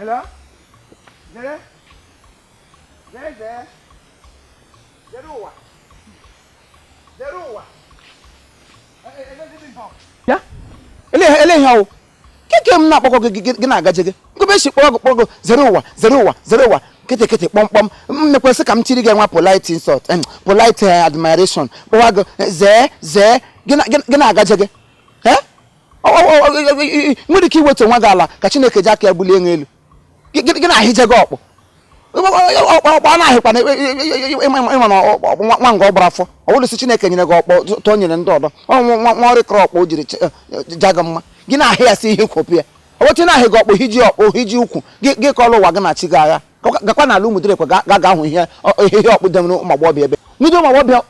Hello? Zere? Zere zere? Zere ụwa? Zere ụwa? Ya? Ele ihe ọwụ? Keke m na-akpọkọ gị gị na-agaje gị. Nkube si kpọrọ gị kpọrọ gị zere ụwa zere ụwa zere ụwa kịtị kịtị kpọmkpọm m mekwesị ka m tiri gị nwa polite insult, polite admiration kpọwa gị zee zee gị na-agaje gị. Nwere ike iwetu onwe gị ala ka Chineke ji aka ya bulie elu gị na-ahịje gị ọkpụ ọkpọ a na-ahịkwa ịma na nwa nga ọ gbara afọ ọ bụrụ si Chineke nyere gị ọkpọ tụọ nyere ndị ọdọ nwa ọrịkọrọ ọkpọ o jiri ja gị mma gị na-ahị ya si ihe kwopụ ya ọ bụtụ na-ahị gị ọkpọ hiji ọkpọ hiji ukwu gị kọrọ ụwa gị na-achị gị agha gakwa n'ala Ụmụdịrekwe ga ga ahụ ihe ihe ọkpụ demere ụmụ agbọghọbịa ebe ndị ụmụ agbọghọbịa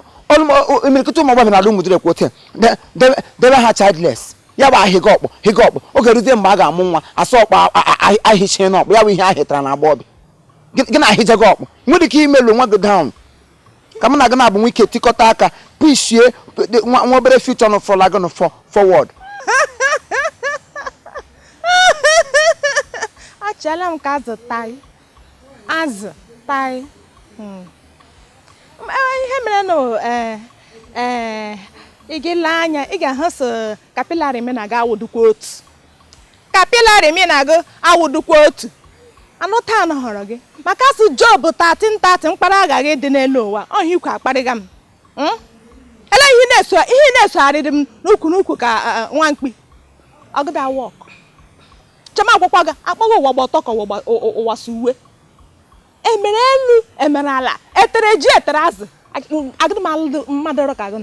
imirikiti ụmụ agbọghọbịa n'ala Ụmụdịrekwe ote debe ha childless ya bụ ahịga ọkpọ hịga ọkpọ oge ruzie mgbe a ga-amụ nwa asa ọkpọ ahịchie n'ọkpọ ya bụ ihe ahịtara na agbọghọbịa gị na-ahịje gị ọkpọ nwere ike imelu nwa gị down ka mụ na gị na-abụ nwa ike tikọta aka pishie nwa obere future nụ fọla gị nụ forward. Achọla m ka azụ tai azụ tai. Ihe mere na ị ga-ele anya ị ga-ahụ so capillary mi na-aga awụdukwa otu capillary mi na-aga awụdukwa otu anụ taa họrọ gị maka asụ Job 13:30 mkpara agaghị dị n'elu ụwa ọhịa ikwe akparịga m. Ele ihe na-esogharịrị m n'ukwu n'ukwu ka nwa mkpi ọgụda wọk chema akwụkwọ gị akpọghị ụwa gba ọtọ ka ụwa si uwe emere elu emere ala etere ji etere azụ agụdị m alụ mmadụ ọrụ ka gị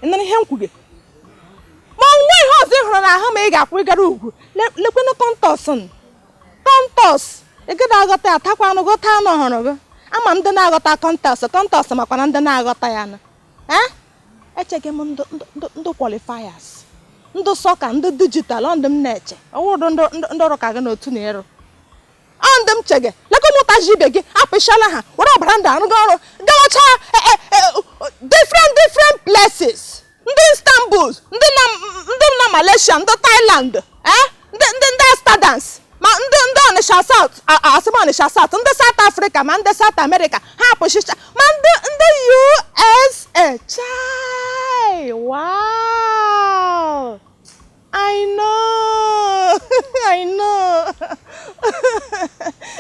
nụ ihe m kwuge ma onwe ihe ọzọ ị hụrụ n'ahụ ma ị ga-akwụ ịgara ugwu lekwenụ kọntọs kọntọs ị gịda aghọta ya takwanụ gụta anụ hụrụ gị ama ndị na-aghọta kọntọs kọntọs makwana ndị na-aghọta ya nụ echeghị m ndị qualifiers ndị sọka ndị dijitalụ ndị m na-eche ọwụrụ ndị ọrụ ka gị n'otu na ịrụ ọ ndị m chege lekọmụtaji ibe gị apịchala ha were ọbara ndụ arụgo ọrụ gawacha different different places ndị Istanbul ndị na Malaysia ndị Thailand ndị Amsterdam ma ndị Onitsha South asịm Onitsha South ndị South Africa ma ndị South America ha apụchicha ma ndị USA chai wow I know I know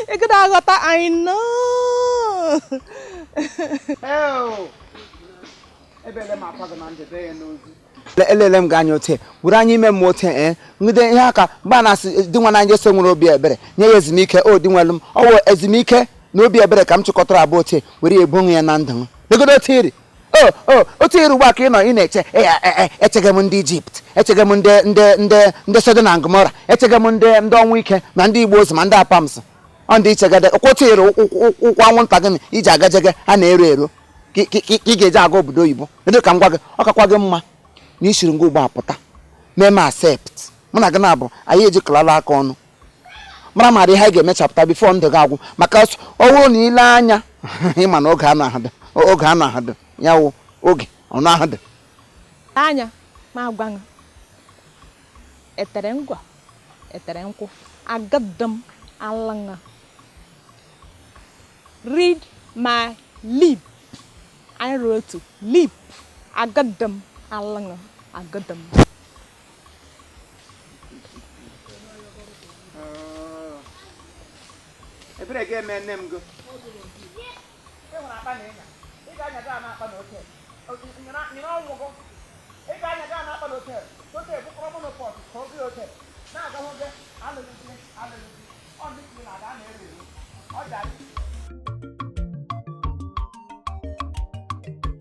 ị gịda aghọta I know. Elele m gị anya ote were anya ime mmụọ ote nwide ihe aka mgbe a na-asị di nwa na Jesu nwere obi ebere nye ya ezumike o di nwelu m ọ wụ ezumike na obi ebere ka m chịkọtara abụọ ote were ya ebonwe ya na ndụ m legodo ote iri otu iri ugbu a ka ị nọ ị na-eche echege m ndị Ijipt echege m ndị Sodom na Gomora echege m ndị ọnwụ ike na ndị Igbo ozu ma ndị apams ọ ndị ichegede ụkwụ iri ụkwụ anwụnta gị iji agajege a na-ero ero ka ị ga-eji aga obodo oyibo edo ka m gwa gị ọ kakwa gị mma na isiri ngwa ugbo apụta mee m accept mụ na gị na-abụ anyị ejikọlala aka ọnụ mara mara ihe anyị ga-emechapụta bifo ndụ gị agwụ maka ọ bụrụ na ile anya ịma na oge a na-ahadụ ya wụ oge ọ na-ahadụ anya ma agwa gị etere ngwa etere nkwụ agadam alanga read my lip I wrote lip agadam alanga agadam. Ebere ga-eme nne m go